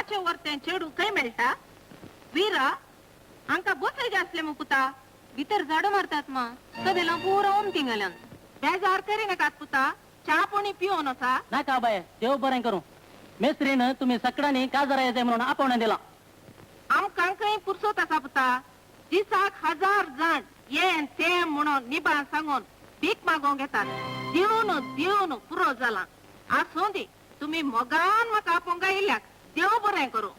घोवाचे वरतें चेडूं खंय मेळटा? वीरा, हांकां बसयजे आसलें मू पुता. भितर झाडू मारतात मा, कदेलां पुरा ओमतीं घाल्यान. बेजार करिनाकात पुता, च्या पाणी पिवन वचा. नाका बाये, देव बरें करूं. मेस्त्रीन तुमी सगळ्यांनी काजार येजाय म्हणून आपोवणें दिलां. आमकां खंय पुरसत आसा पुता? दिसाक 1000 जाण हें तें म्हणून निबां सांगून भीक मागोवंक येतात. दिवन दिवन पुरो जालां. आसूं दी, तुमी मोगान म्हाका आपोवंक आयिल्ल्याक देव बरें करूं.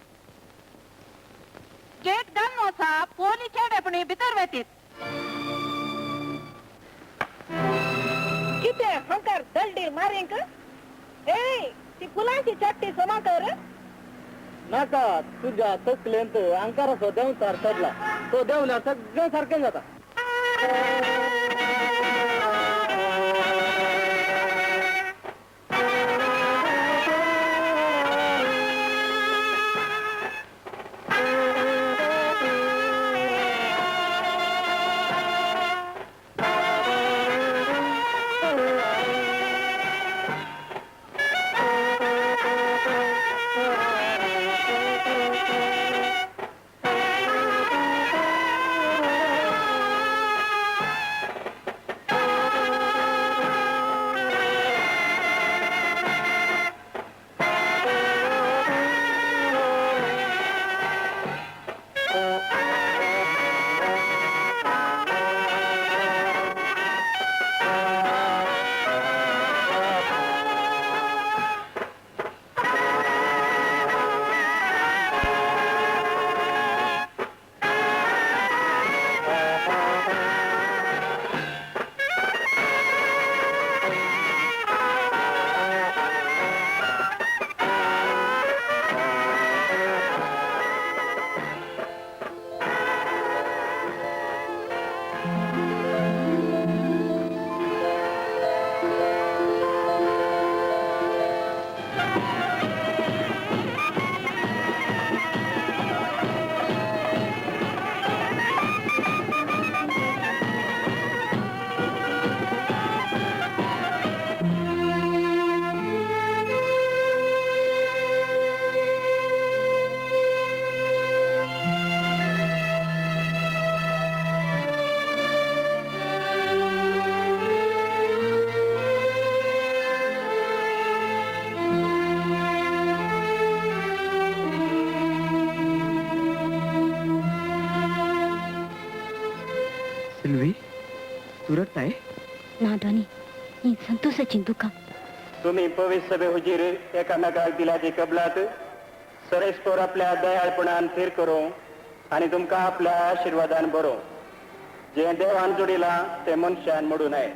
गेट घालून वचा, पोली चेडेपणी भितर वेतीत. कितें हंकार दलदीर मारींक? ए, ती फुलांची चट्टी समा कर. नाका, तुज्या तकलेंत अंकाराचो देंवचार चडला. तो देंवल्यार सगळें सारकें जाता. सिल्वी, तूं रडटाय? ना डॉनी, ही संतोषाचीं दुकां. तुम्ही पवित्र सभे हुजीर एकामेकाक दिल्या ती कबलात सरेस्पोर आपल्या दयाळपणान थीर करूं आनी तुमकां आपल्या आशिर्वादान बरोवं. जें देवान जोडिलां तें मनशान मोडू नये.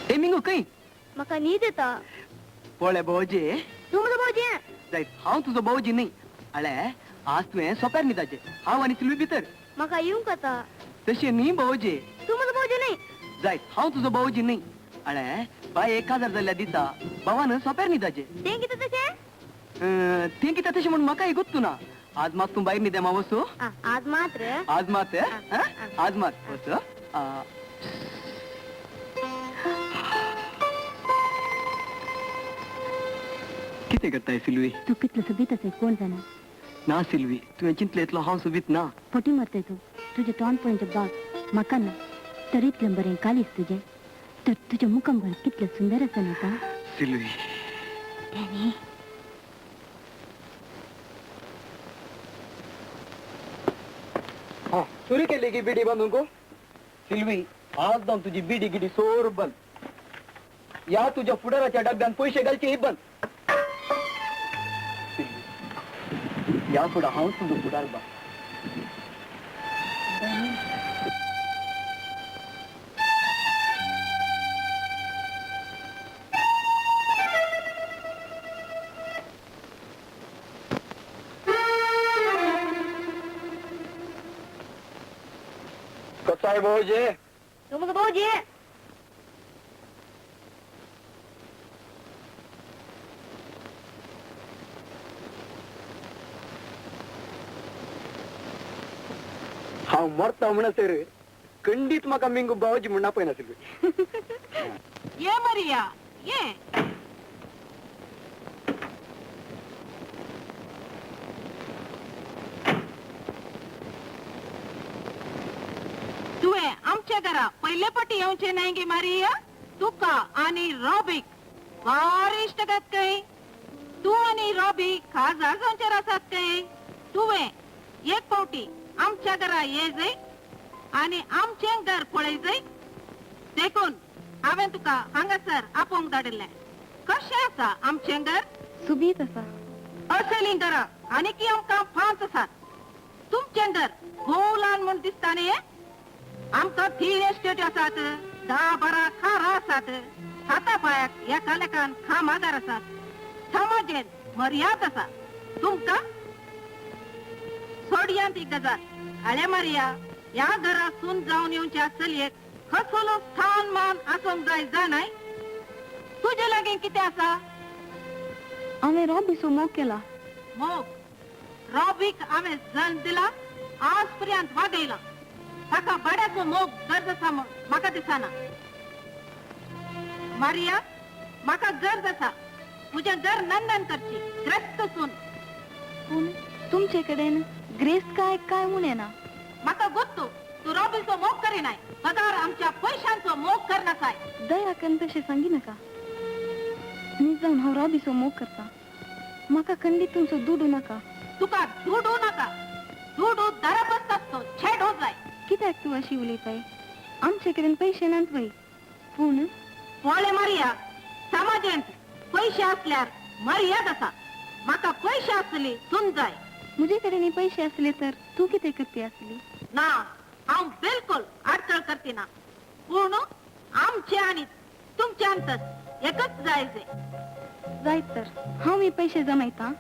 ए मिंगू, खंय? म्हाका न्हीद येता. पळय भावजी. तूं म्हजो भावजी. जायत, हांव तुजो भावजी न्ही. अळे, आज तुवें सोप्यार न्हिदाचें, हांव आनी सिल्वी भितर. म्हाका येवंक येता. तशें न्ही भावजी. तूं म्हजो भावजी न्ही. जायत, हांव तुजो भावजी न्ही. अळे, बाये काजार जाल्ल्या दिसा भावान सोप्यार न्हिदाचें. तें कितें तशें? तें कितें तशें म्हूण म्हाकाय गोत्तू ना. आज मात तूं भायर न्हिदे मा वसू. आज मात्र. आज मात हं? आज मात वसू. कितें करताय सिल्वी? तूं कितलो सोबीत आसाय कोण जाणा. ना सिल्वी, तुवें चिंतलें इतलो हांव सोबीत ना. फटी मारताय तूं. तुजें तोंड पळोवचें बाग म्हाका ना तर इतलें बरें कालीस तुजें. तर तुजें मुखामळ कितलें सुंदर आसा न्ही. सिल्वी. डॅनी. हा, सुरू केली की बिडी बांदून को सिल्वी. आज जावन तुजी बिडी गिडी सोर बंद. या तुझ्या फुडाराच्या डब्यान पैसे घालचे ही बंद. सिल्वी, या फुडा हांव तुजो फुडार बा. बाय भाऊजी. तुमकां भाऊजी. हांव मरता म्हणसर खंडीत म्हाका मिंगू भावजी म्हण आपयना सिल्वी. ये मरिया ये. तुवें आमच्या घरा पयले पटी येवचें न्हय गे मारिया? तुका आनी रॉबीक भारी इश्टगत खंय. तूं आनी रॉबी खाजार जावचेर आसात खंय. तुवें एक फावटी आमच्या घरा ये जय आनी आमचें घर पळय जय. देखून हांवें तुका हांगासर आपोवंक धाडिल्लें. कशें आसा आमचें घर? सुबीत आसा. असलीं घरां आनीकी आमकां 5 आसात. तुमचें घर भोव ल्हान म्हूण दिसता न्ही? आमकां 3 एस्टेट आसात, 10-12 कारां आसात, हाता पांयाक एकालेकान कामागार आसात, समाजेन मर्याद आसा. तुमकां सोडया ती गजाल. आळे मारिया, ह्या घरा सून जावन येवच्या चलयेक कसलो स्थान मान आसूंक जाय जाणाय? तुजे लागीं कितें आसा? हांवें रॉबीचो मोग केला. मोग? रॉबीक हांवें जल्म दिला, आज पर्यंत वागयला. ताका भाड्याचो मोग गरज आसा म्हूण म्हाका दिसना. मारिया, म्हाका गरज आसा तुजें घर नंदन करची ग्रस्त सून. पूण तुमचे कडेन ग्रेस्त काय काय म्हूण येना. म्हाका गोत्तू तूं रॉबीचो मोग करिनाय, बगार आमच्या पयशांचो मोग करनासाय. दया करून तशें सांगी नाका. न्ही जावन हांव रॉबीचो मोग करता. म्हाका खंडीत तुमचो दुडू नाका. तुका दुडू नाका. दुडू दारापस्त आसतो छेडो जाय. कित्याक तूं अशी उलयताय? आमचे कडेन पयशे नात वय, पूण पळय मारिया, समाजेंत पयशे आसल्यार मर्याद आसा. म्हाका पयशे आसली सून जाय. म्हजे कडेन पयशे आसले तर तूं कितें करती आसली? ना, हांव बिलकुल अडचण करती ना. पूण आमचे आनी तुमचे अंतर एकच जाय. जायत तर हांव हे पयशे जमयता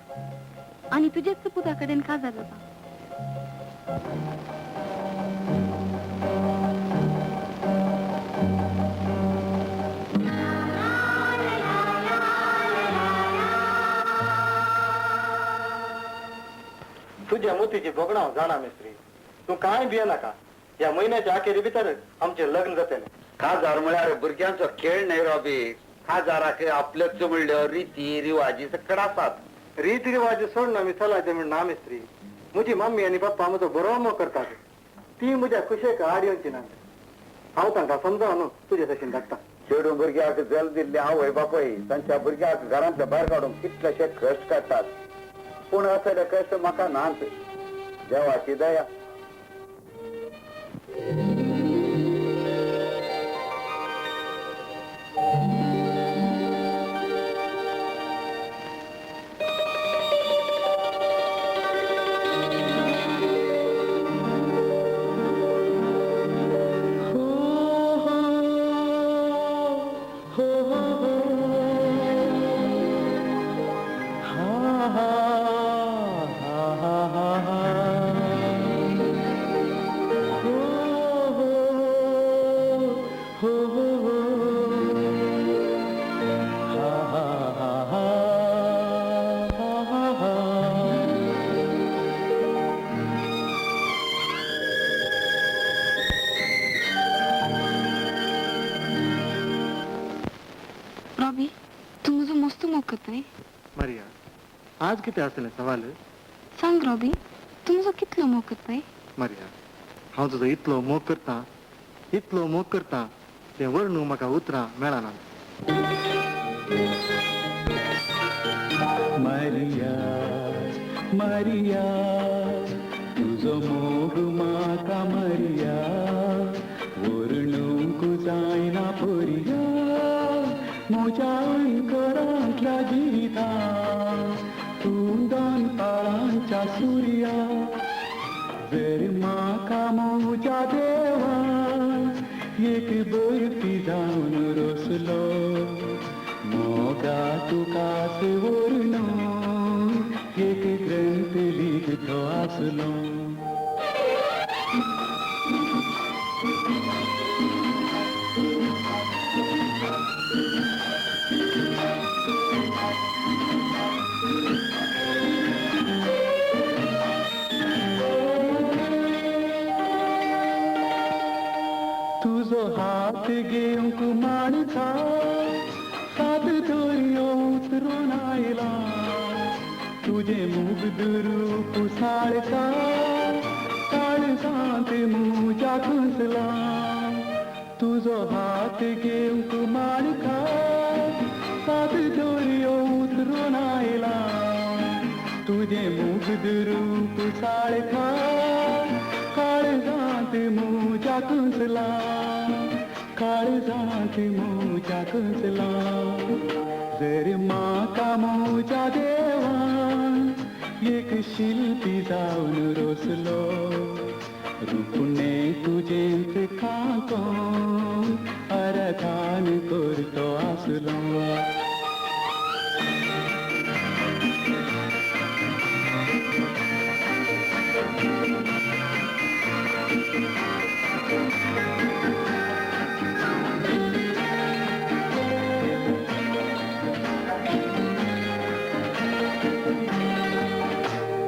आनी तुजेच पुता कडेन काजार जाता. तुज्या मोतीची भोगणां जाणा मिस्त्री, तूं कांय भिये नाका. ह्या म्हयन्याच्या अखेरी भितर आमचें लग्न जातलें. काजार म्हळ्यार भुरग्यांचो खेळ न्हय रॉबी. काजाराक आपल्योच म्हणल्यो रिती रिवाजी सकड आसात. रीती रिवाज सोड ना मिसालाचे म्हण ना मिस्त्री. म्हजी मम्मी आनी पप्पा म्हजो बरो मोग करतात. ती म्हज्या खुशेक आड येवची नात. हांव तांकां समजावन तुजे तशें धाडटा. चेडूं भुरग्याक जल दिल्ले आवय बापूय तांच्या भुरग्याक घरांतले भायर काडूंक कितलेशे कश्ट काडटात. पूण असले कश्ट म्हाका नात. देवाची दया. रॉबी, तूं म्हजो मस्त मोग करताय. मारिया, आज कितें आसलें सवाल? सांग रॉबी, तूं म्हजो कितलो मोग करताय? मारिया, हांव तुजो इतलो मोग करता, इतलो मोग करता तें वर्णूंक म्हाका उतरां मेळना. मारिया मारिया तुजो मोग म्हाका मारिया, वर्णूंक जायना पोरिया, म्हज्या अंकरांतल्या गितां तूं दनपारांच्या सुर्या. जर म्हाका म्हज्या देवान एक बर्फी जावन रोसलो, मोगा तुकाच व्हरून एक ग्रंथ लिखतो आसलो. घेवंक माणका सात दर्यो उतरून आयला तुजें मुग्ध रूप साळका काळजांत म्हज्या घुसला तुजो हात घेवंक माणका सात दर्यो उतरून आयला तुजें मुग्ध रूप साळका काळजांत म्हज्या घुसला काळजांत म्हज्या घुसला जर म्हाका म्हज्या देवान एक शिल्पी जावन रोसलो रुपणे तुजेंच कांतो अरथान करतो आसलो.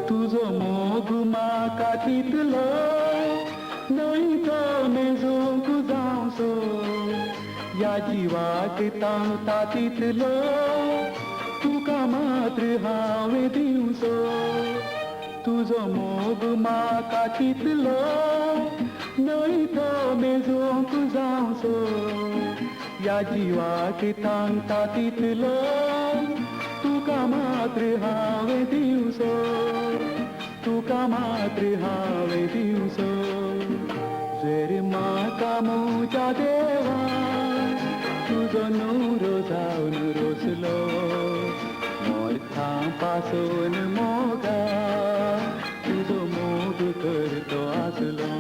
तुजो मोग म्हाका तितलो न्हय तो मेजूंक जावचो ह्या जिवाक तांकता तितलो तुका मात्र हांवें दिवचो तुजो मोग म्हाका तितलो न्हय तो मेजूंक जावचो ह्या जिवाक तांकता तितलो तुका मात्र हांवें दिवचो तुका मात्र हांवें दिवचो जर म्हाका म्हज्या देवा तुजो न्हवरो जावन रोसलो मोरथा पासून मोगा तुजो मोग करतो आसलो.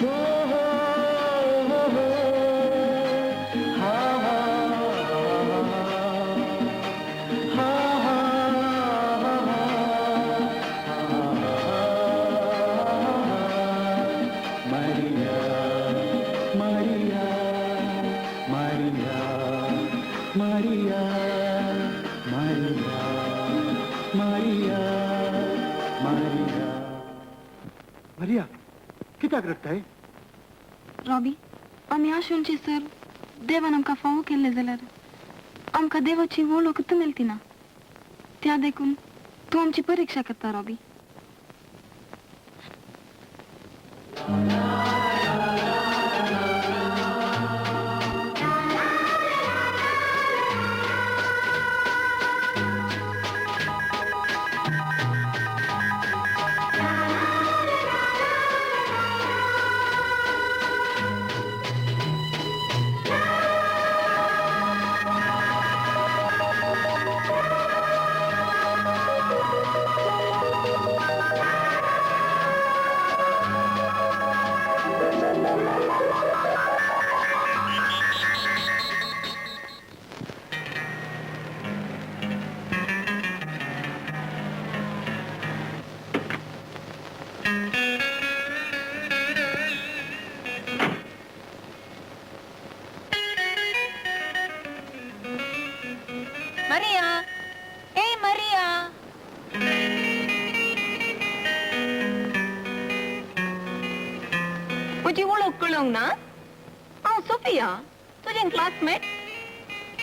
हो हो हो हो हा हा हा हा Maria, Maria, Maria, Maria, Maria, Maria, Maria. Maria, कित्याक रडटाय? रॉबी, आमी आशोनचे सर देवान आमकां फावो केल्ले जाल्यार आमकां देवाची वळख मेळटी ना. त्या देखून तूं आमची परिक्षा करता रॉबी. मरिया, ए मरिया, तुजी वळख कळोंक ना? हांव सोफिया, तुजें क्लासमेट.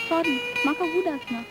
सॉरी, म्हाका उदास ना.